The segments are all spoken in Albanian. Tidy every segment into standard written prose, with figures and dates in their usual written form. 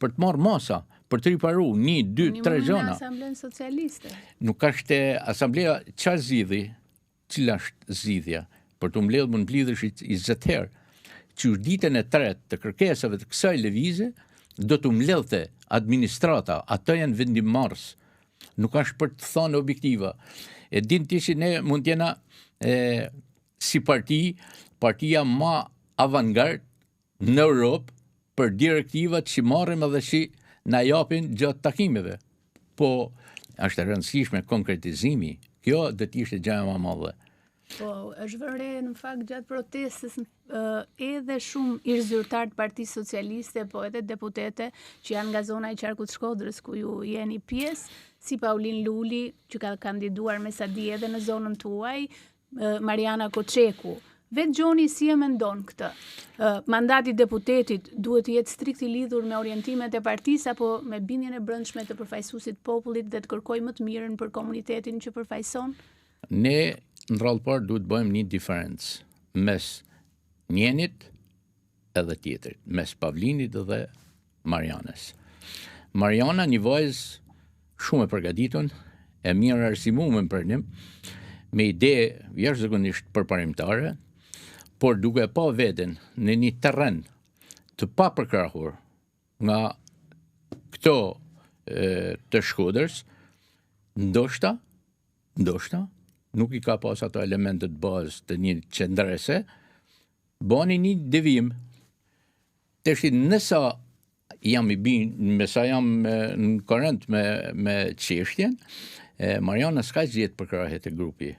për të marrë masa, për të riparu një, dy, tre gjona. Në asamblenë socialiste. Nuk është asambleja, ça zgjidhi, cila është zgjidhja? Për t'u mbledhë, mund mblidhesh i 20 herë. Që është ditën e tretë të kërkesave të kësaj lëvizje, do t'u mbledhte administrata, ato janë vendimmarrës. Nuk është për të thonë objektiva. E din ti si ne mund t'jena e, si parti, partia ma avangard në Europë për direktivat që marrim edhe që na japin gjatë takimeve. Po, është e rëndësishme konkretizimi. Kjo do të ishte gjëja më e madhe. Po, është vënë re në fakt gjatë protestës edhe shumë ish zyrtarë të Partisë Socialiste, po edhe deputete që janë nga zona e qarkut Shkodrës ku ju jeni pjesë, si Paulin Luli, që ka kandiduar me sa di edhe në zonën tuaj, Mariana Koçeku. Vetë Gjoni si e mendon këtë? Mandati i deputetit duhet të jetë strikt i lidhur me orientimet e partisë apo me bindjen e brendshme të përfaqësuesit të popullit dhe të kërkojë më të mirën për komunitetin që përfaqëson? Ne në radhë parë duhet të bëjmë një diferencë mes njenit edhe tjetrit, mes Pavlinit dhe Marianës. Mariana një vajzë shumë e përgatitun, e mirë arsimume në pranim, me ide jashtëzakonisht përparimtare, por duke e pa veten në një terren të papërkrahur nga këto e, të Shkodrës, ndoshta, ndoshta, nuk i ka pas ato elementet bazë të një qëndrese, Bani një devijim. Tashti nësa jam i bin, me sa jam në korrent me, me çështjen, Mariana s'ka gjetë përkrahje te grupi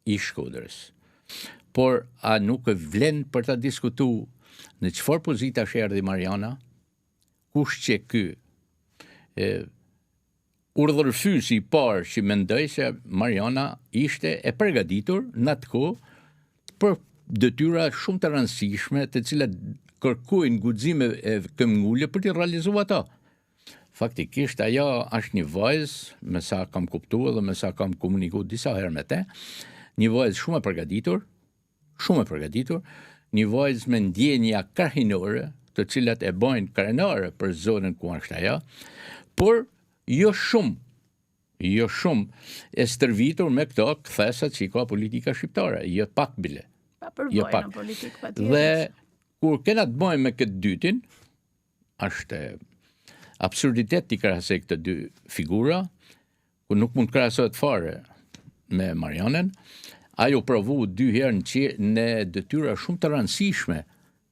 i Shkodrës. Por a nuk vlen për ta diskutu në çfarë pozitash erdhi Mariana? Kush qe ky? E, Udhërrëfyesi i parë që mendoi se Mariana ishte e përgatitur në atë kohë për detyra shumë të rëndësishme, të cilat kërkojnë guxim e këmbëngulje për t'i realizuar ato. Faktikisht ajo është një vajzë, me sa kam kuptuar dhe me sa kam komunikuar disa herë me te, një vajzë shumë e përgatitur, shumë e përgatitur, një vajzë me ndjenja krahinore, të cilat e bëjnë krenare për zonën ku është ajo, por jo shumë, jo shumë e stërvitur me këto kthesat që i ka politika shqiptare, jo pak bile. Pa përvojë jo pak. në politikë patjetër. Dhe kur kena të bëjmë me këtë dytin, është absurditet t'i krahasoj këto dy figura, ku nuk mund të krahasohet fare me Marianën. Ajo u provu dy herë në, që, në detyra shumë të rëndësishme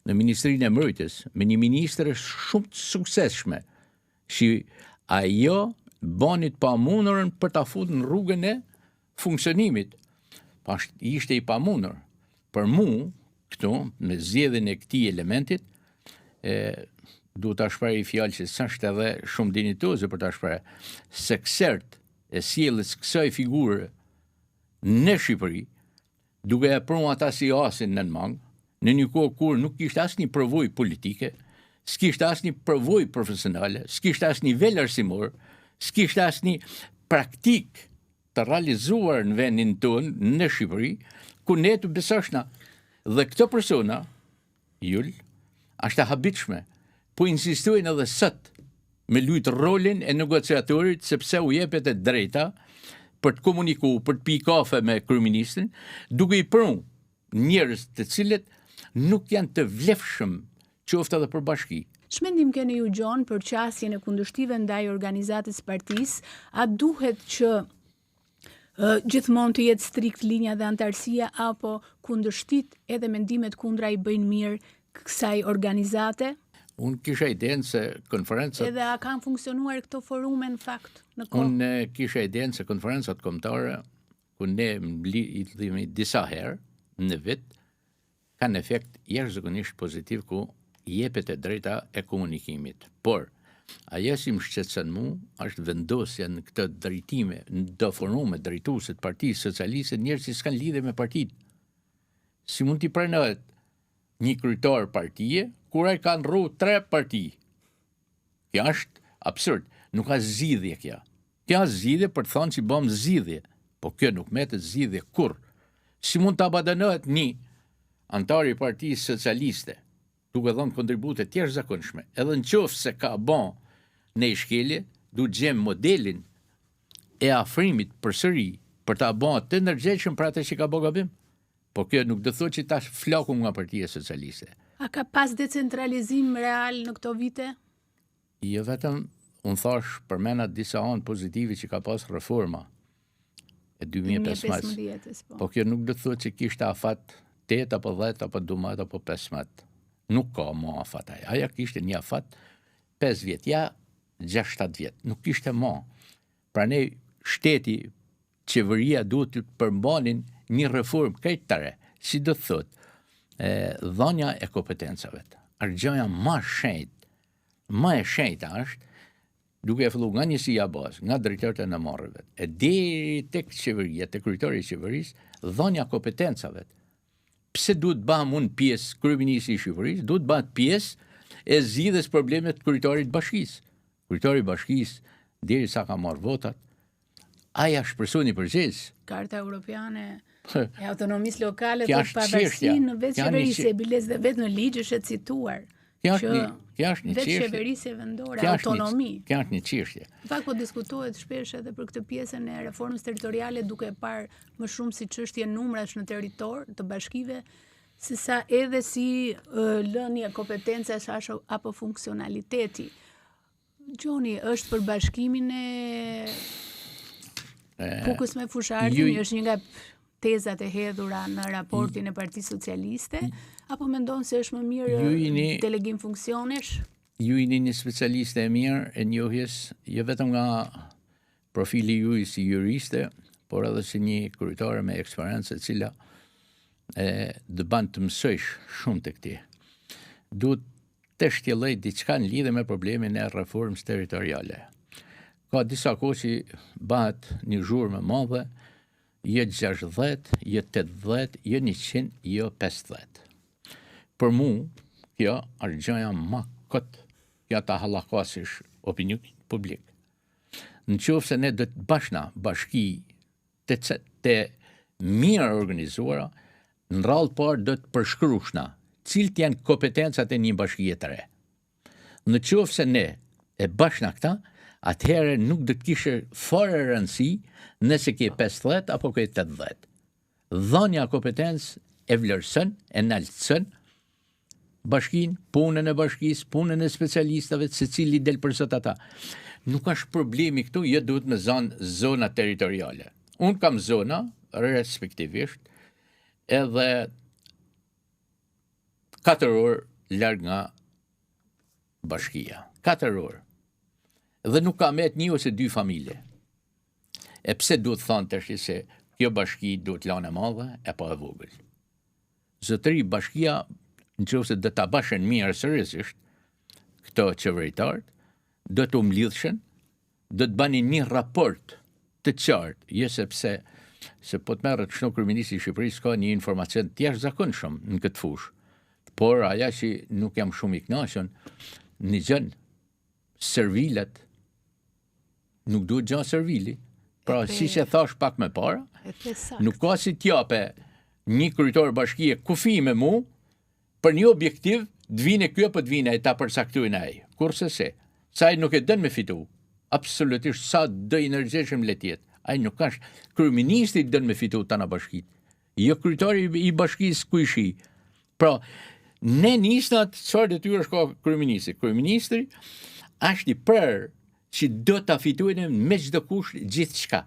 në Ministrinë e Mbrojtjes, me një ministre shumë të suksesshme, si ajo bani të pamundurën për ta futur në rrugën e funksionimit. Pa ishte i pamundur. Për mu, këtu, me zgjedhjen e këtij elementit, e, duhet ta shpreh një fjalë që s'është edhe shumë dinjitoze për ta shpreh, seksert e sjelljes kësaj figure në Shqipëri, duke e pru ata si asin nën mangë, në një kohë kur nuk kishte asnjë përvojë politike, s'kishte asnjë përvojë profesionale, s'kishte asnjë nivel arsimor, s'kishte asnjë praktikë të realizuar në vendin tonë, në Shqipëri, ku ne të besoshna. Dhe këto persona, Jul, është e habitshme, po insistojnë edhe sot me lujt rolin e negociatorit sepse u jepet e drejta për të komuniku, për të pi kafe me kryeministrin, duke i pru njerëz të cilët nuk janë të vlefshëm qoftë edhe për bashki. Ç'mendim keni ju Gjon për qasjen e kundërshtive ndaj organizatës së partisë? A duhet që gjithmonë të jetë strikt linja dhe anëtarësia apo kundërshtitë edhe mendimet kundra i bëjnë mirë kësaj organizate? Unë kisha idenë se konferencat... Edhe a kanë funksionuar këto forume në fakt në kohë? Unë kisha idenë se konferencat kombëtare, ku ne mblidhemi disa herë në vit, kanë efekt jashtëzakonisht pozitiv ku jepet e drejta e komunikimit. Por, ajo që më shqetëson mu është vendosja në këto drejtime, në do forume drejtuese të Partisë Socialiste, njerëz që s'kanë lidhje me partinë. Si mund t'i pranohet një kryetar partie kur ai ka ndrru tre parti? Kjo është absurd, nuk ka zgjidhje kjo. Kjo është zgjidhje për të thënë që bëmë zgjidhje, po kjo nuk mbetet zgjidhje kurrë. Si mund të abandonohet një anëtar i Partisë Socialiste? Duke dhënë kontribute të jashtëzakonshme, edhe në qoftë se ka ba nej shkelje, duhet gjejmë modelin e afrimit përsëri për ta ba të ndërgjegjshëm për atë që ka bo gabim. Po kjo nuk do thotë që ta flakum nga Partia Socialiste. A ka pas decentralizim real në këto vite? Jo vetëm, unë thash përmena disa anë pozitive që ka pas reforma e 2015. Po. po kjo nuk do të thotë që kishte afat 8 apo 10 apo 12 apo 15. Nuk ka mo afat aja. Aja kishte një afat 5 vjet, ja 6-7 vjet. Nuk kishte mo. Prandaj shteti qeveria duhet të përmbanin një reformë krejt të re, si do të thotë, e, dhënia e kompetencave. Është gjëja më e shenjtë, më e shenjta është duke e fillu nga njësia bazë, nga drejtorët e ndërmarrjeve, e deri tek qeveria, tek kryetari i qeverisë, dhënia e kompetencave. Pse duhet të bëhem unë pjesë kryeministri i Shqipërisë, duhet të bëhet pjesë e zgjidhjes problemeve të kryetarit të bashkisë. Kryetari i bashkisë derisa ka marrë votat, ai është personi përgjegjës. Karta Europiane e autonomisë lokale dhe pavarësi në vetëqeverisje, biles dhe vetë në ligj është e cituar. Kjo është një, kjo është një çështje. Vetëqeverisje vendore, autonomi. Kjo është një çështje. Në fakt po diskutohet shpesh edhe për këtë pjesën e reformës territoriale duke parë më shumë si çështje numrash në territor të bashkive, se sa edhe si lënie kompetencash apo funksionaliteti. Gjoni, është për bashkimin e Pukës me Fushë-Arrëzin, ju... është një nga tezat e hedhura në raportin e Partisë Socialiste, apo mendon se është më mirë ju jeni, delegim funksionesh? Ju jeni një specialiste e mirë e njohjes, jo vetëm nga profili juaj si juriste, por edhe si një kryetare me eksperiencë e cila e të ban të mësojsh shumë tek ti. Duhet të shtjelloj diçka në lidhje me problemin e reformës territoriale. Ka disa kohë që bëhet një zhurmë e madhe, jo 60, jo 80, jo 100, jo 50. Për mu, kjo është gjëja ma kot, kjo ta hallakasish opinionin publik. Në qoftë se ne do të bashna bashki të, të mirë organizuara, në radhë parë do të përshkrushna cilët janë kompetencat e një bashkie të re. Në qoftë se ne e bashna këta, atëherë nuk do të kishe fare rëndësi nëse ke 50 apo ke 80. Dhënia kompetencë e vlerëson, e naltëson bashkinë, punën e bashkisë, punën e specialistave, secili del për zot ata. Nuk është problemi këtu, jo duhet me zanë zona territoriale. Unë kam zona, respektivisht, edhe 4 orë larg nga bashkia. 4 orë. Dhe nuk ka met një ose dy familje. E pse duhet thonë tash se kjo bashki duhet lanë e madhe e pa e vogël. Zotëri, bashkia, në qoftë se do ta bashen mirë seriozisht, këto qeveritarët, do të mblidhshen, do të banin një raport të qartë, jo sepse se po të merret kështu kryeministri i Shqipërisë ka një informacion të jashtëzakonshëm në këtë fushë. Por aja që nuk jam shumë i kënaqur, një gjën servilet Nuk duhet gja servili. Pra, siç e thash pak me para, nuk ka si t'jape një kryetar bashkie kufi me mu, për një objektiv, të vine kjo po të vine e ta përcaktojnë ai. Kurrsesi. Se ai nuk e don me fitu. Absolutisht sa do i ndërgjegjshëm le të jetë. Ai nuk është kryeministri don me fitu tana bashkitë. Jo kryetari i bashkisë kujshi. Pra, ne nisna çfarë detyrash ka kryeministri. Kryeministri është i prerë që do ta fitojnë me çdo kusht gjithçka.